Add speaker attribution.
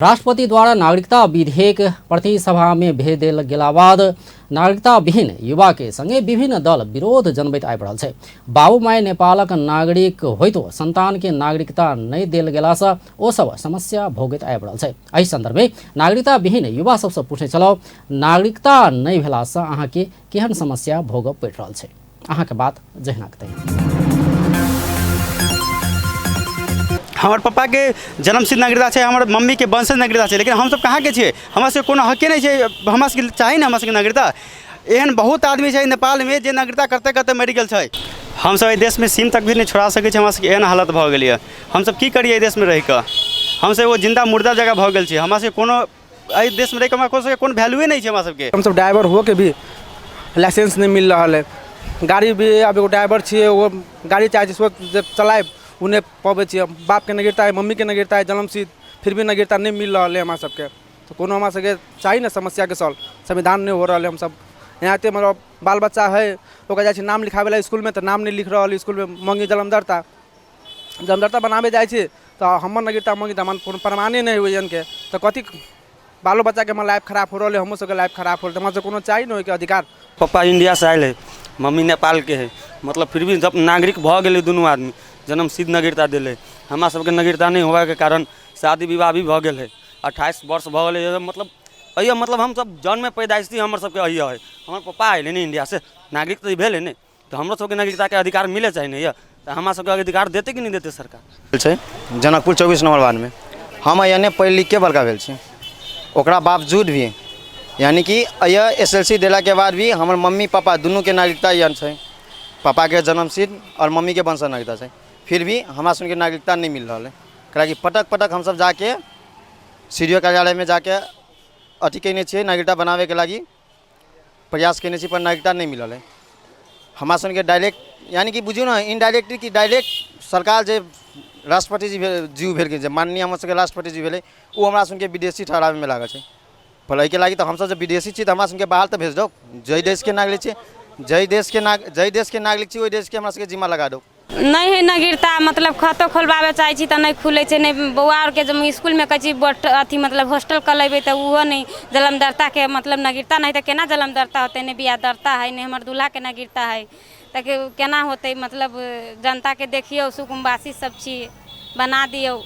Speaker 1: राष्ट्रपति द्वारा नागरिकता विधेयक प्रति सभा में भेज देल गेला बाद नागरिकता विहीन युवा के संगे विभिन्न दल विरोध जनबैत आबि रहल छै। बाबू माय नेपालक नागरिक होइतो संतान के नागरिकता नहि देल गेला से ओ सब समस्या भोगैत आबि रहल छै। एहि संदर्भ में नागरिकता विहीन युवा सबसँ पूछने छलहुँ, नागरिकता नहि भेला से अहाँके केहन समस्या भोगऽ पड़ि रहल छै? अहाँके बात जहिनाक तहिना।
Speaker 2: हमर पप्पाके जन्मसिद्ध नागरिकता छै, हमर मम्मीके वंशज नागरिकता छै, लेकिन हमसब कहाँके छियै? हमरा सबके कोनो हके नहि छै। हमरा सबके चाही ने हमरा सबके नागरिकता। एहन बहुत आदमी छै नेपालमे जे नागरिकता करते करते मरि गेल छै। हमसब एहि देशमे सीम तक भी नहि छोड़ा सकै छी। हमरा सबके एहन हालत भऽ गेल यऽ। हमसब की करियै एहि देशमे रहिकऽ? हमसब एगो जिन्दा मुर्दा जकाँ भऽ गेल छी। हमरा सबके कोनो एहि देशमे रहिकऽ हमरा सबके कोनो वैल्यूए नहि छै हमरा सबके।
Speaker 3: हमसब ड्राइवर होके भी लाइसेंस नहि मिल रहल है। गाड़ी भी आब एगो ड्राइवर छियै, ओ गाड़ी चाहै छै जे चलायब, ओ नहि पबै छियै। बापके नागरिकता है, मम्मीके नागरिकता है जन्मसिद्ध, फिर भी नागरिकता नहि मिल रहल है हमरा सबके। तऽ कोनो हमरा सबके चाही ने समस्याके सॉल्व संविधान नहि हो रहल है। हमसब यहाँ एते मतलब बाल बच्चा है, ओकरा जाइ छी नाम लिखाबै लए इसकुलमे तऽ नाम नहि लिख रहल इसकुलमे। मङ्गी जन्मदर्ता जन्मदर्ता बनाबै जाइ छी तऽ हमर नागरिकता मङ्गी तऽ हमर कोनो प्रमाणे नहि होइए के तऽ कथी बालो बच्चाके हमर लाइफ खराब हो रहल है, हमरो सबके लाइफ खराब हो रहल है। हमरा सबके कोनो चाही ने ओहिके अधिकार।
Speaker 4: पप्पा इंडियासँ आयल है, मम्मी नेपालके है, मतलब फिर भी जब नागरिक भऽ गेलै दुनू आदमी, जन्मसिद्ध नागरिकता देलै। हमरा सबके नागरिकता नहि होबाके कारण शादी विवाह भी भऽ गेल है, 28 वर्ष भऽ गेलै। मतलब अइयो मतलब हमसब जन्म पैदाइशी हमर सबके अइयो है। हमर पप्पा अयलै ने इंडियासँ, नागरिक तऽ भेलै ने, तऽ हमरो सबके नागरिकताके अधिकार मिले चाही ने। यऽ तऽ हमरा सबके अधिकार देतै कि नहि देतै सरकार?
Speaker 5: छै जनकपुर 24 नंबर वार्डमे हम एने पढ़ि लिखके बड़का भेल छी। ओकरा बावजूद भी यानी कि अय एस एल सी देलाके बाद भी हमर मम्मी पापा दुनूके नागरिकता यहन छै। पापाके जन्मसिद्ध आओर मम्मीके वंशज नागरिकता छै, फिर भी हमरा सुनके नागरिकता नहि मिल रहल है। कैलाकि पटक पटक हमसब जाके सी डी ओ कार्यालयमे जाके अथी कयने छियै, नागरिकता बनाबैके लागि प्रयास कयने छी, पर नागरिकता नहि मिलल है हमरा सनके। डायरेक्ट यानी कि बुझियौ ने इनडायरेक्टली कि डायरेक्ट सरकार जे राष्ट्रपति जी भेल जी भेलखिन, जे माननीय हमर सबके राष्ट्रपति जी भेलै, ओ हमरा सनके विदेशी ठहराबैमे लागल छै। पर एहिके लागि तऽ हमसब जे विदेशी छी तऽ हमरा सनके बाहर तऽ भेज दौ। जाहि देशके नागरिक छी, जाहि देशके नागरिक छी, ओहि देशके हमरा सबके जिम्मा लगा दौ।
Speaker 6: नहि हइ नागरिकता, मतलब खातो खोलबाबै चाहै छी तऽ नहि खुलै छै। नहि बौआ आरके जब इसकुलमे कहै छी बट अथी मतलब हॉस्टल कऽ लेबै तऽ ओहो नहि। जन्मदाताके मतलब नागरिकता नहि तऽ केना जन्मदाता होतै? नहि बियाहदाता हइ, नहि हमर दूल्हाके नागरिकता हइ, तऽ केना होतै? मतलब जनताके देखियौ, सुकुम्बासी सब छी, बना दियौ।